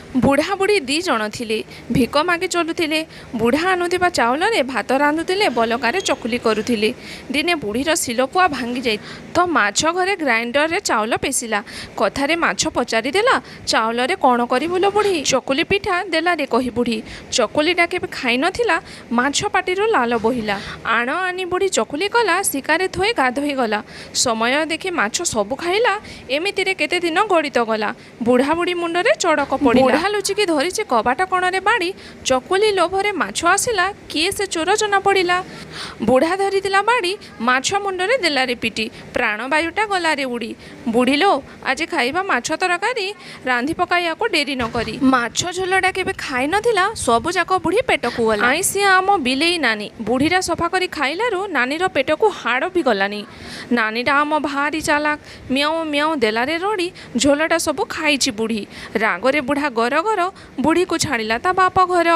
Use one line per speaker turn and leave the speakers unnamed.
ବୁଢ଼ା ବୁଢ଼ୀ 2 ଜଣ ଥିଲେ, ଭିକ ମାଗି ଚଲୁଥିଲେ। ବୁଢ଼ା ଆଣୁଥିବା ଚାଉଳରେ ଭାତ ରାନ୍ଧୁଥିଲେ, ବଳକାରେ ଚକୁଲି କରୁଥିଲେ। ଦିନେ ବୁଢ଼ୀର ଶିଳପୁଆ ଭାଙ୍ଗି ଯାଇ ତ ମାଛ ଘରେ ଗ୍ରାଇଣ୍ଡରରେ ଚାଉଳ ପେଷିଲା। କଥାରେ ମାଛ ପଚାରିଦେଲା, ଚାଉଳରେ କ'ଣ କରିବୁ ଲୋ ବୁଢ଼ୀ? ଚକୁଲି ପିଠା ଦେଲାରେ କହି ବୁଢ଼ୀ। ଚକୁଲିଟା କେବେ ଖାଇନଥିଲା, ମାଛ ପାଟିରୁ ଲାଳ ବୋହିଲା। ଆଣ ଆଣି ବୁଢ଼ୀ ଚକୁଲି କଲା, ଶିକାରେ ଥୋଇ ଗାଧୋଇ ଗଲା। ସମୟ ଦେଖି ମାଛ ସବୁ ଖାଇଲା। ଏମିତିରେ କେତେ ଦିନ ଗଡ଼ିତ ଗଲା। ବୁଢ଼ା ବୁଢ଼ୀ ମୁଣ୍ଡରେ ଚଡ଼କ ପଡ଼ିଲା। ବୁଢ଼ା ଲୁଚିକି ଧରିଛି କବାଟ କଣରେ ବାଡ଼ି। ଚକୁଲି ଲୋଭରେ ମାଛ ଆସିଲା, କିଏ ସେ ଚୋର ଜଣା ପଡ଼ିଲା। ବୁଢ଼ା ଧରିଥିଲା ବାଡ଼ି, ମାଛ ମୁଣ୍ଡରେ ଦେଲାରେ ପିଟି, ପ୍ରାଣବାୟୁଟା ଗଲାରେ ଉଡ଼ି। ବୁଢ଼ୀ ଲୋ, ଆଜି ଖାଇବା ମାଛ ତରକାରୀ, ରାନ୍ଧି ପକାଇବାକୁ ଡେରି ନ କରି। ମାଛ ଝୋଲଟା କେବେ ଖାଇନଥିଲା, ସବୁଯାକ ବୁଢ଼ୀ ପେଟକୁ ଗଲା। ଆଇଁଷିଆ ଆମ ବିଲେଇ ନାନୀ ବୁଢ଼ୀଟା ସଫା କରି ଖାଇଲାରୁ ନାନୀର ପେଟକୁ ହାଡ଼ ବି ଗଲାନି। ନାନୀଟା ଆମ ଭାରି ଚାଲାକ, ମିଆଉଁ ମିଆଉଁ ଦେଲାରେ ରଡ଼ି, ଝୋଲଟା ସବୁ ଖାଇଛି ବୁଢ଼ୀ। ରାଗରେ ବୁଢ଼ା ଗର ଗର, ବୁଢ଼ୀକୁ ଛାଡ଼ିଲା ତା ବାପ ଘର।